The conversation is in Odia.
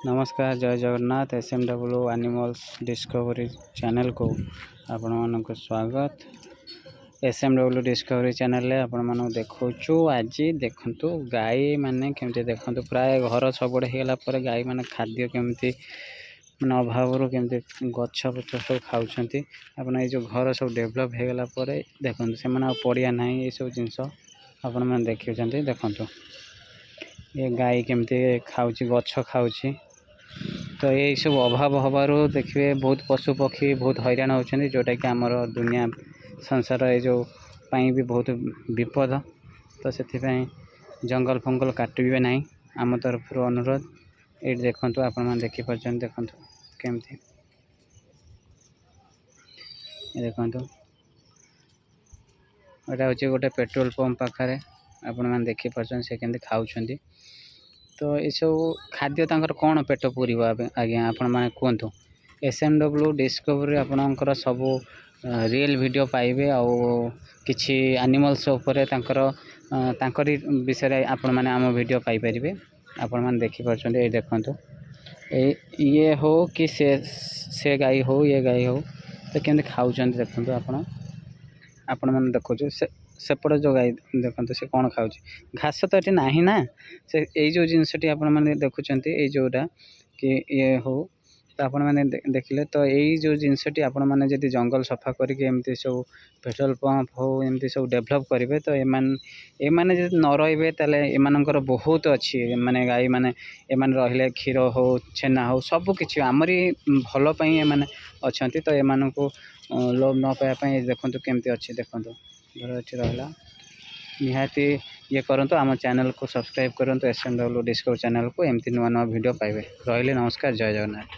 ନମସ୍କାର, ଜୟ Jagannath. S M W animals discovery ଚ୍ୟାନେଲକୁ ଆପଣମାନଙ୍କୁ ସ୍ୱାଗତ। ଏସ୍ ଏମ୍ ଡବ୍ଲ୍ୟୁ ଡିସ୍କଭରି ଚ୍ୟାନେଲରେ ଆପଣମାନଙ୍କୁ ଦେଖାଉଛୁ। ଆଜି ଦେଖନ୍ତୁ, ଗାଈମାନେ କେମିତି, ଦେଖନ୍ତୁ, ପ୍ରାୟ ଘର ସବୁଆଡ଼େ ହେଇଗଲା ପରେ ଗାଈମାନେ ଖାଦ୍ୟ କେମିତି ମାନେ ଅଭାବରୁ କେମିତି ଗଛ ପତ୍ର ସବୁ ଖାଉଛନ୍ତି। ଆପଣ ଏଇ ଯେଉଁ ଘର ସବୁ ଡେଭଲପ୍ ହେଇଗଲା ପରେ ଦେଖନ୍ତୁ, ସେମାନେ ଆଉ ପଡ଼ିଆ ନାହିଁ। ଏଇସବୁ ଜିନିଷ ଆପଣମାନେ ଦେଖୁଛନ୍ତି। ଦେଖନ୍ତୁ, ଏ ଗାଈ କେମିତି ଖାଉଛି, ଗଛ ଖାଉଛି। ତ ଏଇସବୁ ଅଭାବ ହେବାରୁ ଦେଖିବେ, ବହୁତ ପଶୁ ପକ୍ଷୀ ବହୁତ ହଇରାଣ ହେଉଛନ୍ତି, ଯେଉଁଟାକି ଆମର ଦୁନିଆ ସଂସାର ଏ ଯେଉଁ ପାଇଁ ବି ବହୁତ ବିପଦ। ତ ସେଥିପାଇଁ ଜଙ୍ଗଲ ଫଙ୍ଗଲ କାଟିବେ ନାହିଁ, ଆମ ତରଫରୁ ଅନୁରୋଧ। ଏଇଠି ଦେଖନ୍ତୁ, ଆପଣମାନେ ଦେଖିପାରୁଛନ୍ତି, ଦେଖନ୍ତୁ କେମିତି। ଦେଖନ୍ତୁ, ଏଇଟା ହେଉଛି ଗୋଟେ ପେଟ୍ରୋଲ ପମ୍ପ ପାଖରେ। ଆପଣମାନେ ଦେଖିପାରୁଛନ୍ତି, ସେ କେମିତି ଖାଉଛନ୍ତି। ତ ଏସବୁ ଖାଦ୍ୟ ତାଙ୍କର କ'ଣ ପେଟ ପୁରିବ ଆଜ୍ଞା, ଆପଣମାନେ କୁହନ୍ତୁ। ଏସ୍ ଏମ୍ ଡବ୍ଲ୍ୟୁ ଡିସ୍କଭରି ଆପଣଙ୍କର ସବୁ ରିଏଲ୍ ଭିଡ଼ିଓ ପାଇବେ ଆଉ କିଛି ଆନିମଲ୍ସ ଉପରେ ତାଙ୍କର ତାଙ୍କରି ବିଷୟରେ ଆପଣମାନେ ଆମ ଭିଡ଼ିଓ ପାଇପାରିବେ। ଆପଣମାନେ ଦେଖିପାରୁଛନ୍ତି, ଏଇ ଦେଖନ୍ତୁ, ଏଇ ଇଏ ହଉ କି ସେ ଗାଈ ହଉ, ଇଏ ଗାଈ ହଉ, ତ କେମିତି ଖାଉଛନ୍ତି ଦେଖନ୍ତୁ। ଆପଣମାନେ ଦେଖୁଛୁ, ସେ ସେପଟେ ଯେଉଁ ଗାଈ ଦେଖନ୍ତୁ, ସେ କ'ଣ ଖାଉଛି। ଘାସ ତ ଏଠି ନାହିଁ ନା। ସେ ଏଇ ଯେଉଁ ଜିନିଷଟି ଆପଣମାନେ ଦେଖୁଛନ୍ତି, ଏଇ ଯେଉଁଟା କି ଇଏ ହଉ, ତ ଆପଣମାନେ ଦେଖିଲେ ତ ଏଇ ଯେଉଁ ଜିନିଷଟି ଆପଣମାନେ ଯଦି ଜଙ୍ଗଲ ସଫା କରିକି ଏମିତି ସବୁ ପେଟ୍ରୋଲ ପମ୍ପ ହଉ, ଏମିତି ସବୁ ଡେଭଲପ୍ କରିବେ, ତ ଏମାନେ ଯଦି ନ ରହିବେ, ତାହେଲେ ଏମାନଙ୍କର ବହୁତ ଅଛି। ମାନେ ଗାଈମାନେ ଏମାନେ ରହିଲେ କ୍ଷୀର ହଉ, ଛେନା ହଉ, ସବୁ କିଛି ଆମରି ଭଲ ପାଇଁ ଏମାନେ ଅଛନ୍ତି। ତ ଏମାନଙ୍କୁ ଲୋପ ନ ପାଇବା ପାଇଁ ଦେଖନ୍ତୁ କେମିତି ଅଛି। ଦେଖନ୍ତୁ, ଧର ଏଠି ରହିଲା। ନିହାତି ଇଏ କରନ୍ତୁ, ଆମ ଚ୍ୟାନେଲକୁ ସବସ୍କ୍ରାଇବ୍ କରନ୍ତୁ, ଏସ୍ ଏମ୍ ଡବ୍ଲ୍ୟୁ ଡିସ୍କଭରି ଚ୍ୟାନେଲକୁ। ଏମିତି ନୂଆ ନୂଆ ଭିଡ଼ିଓ ପାଇବେ। ରହିଲି, ନମସ୍କାର, ଜୟ ଜଗନ୍ନାଥ।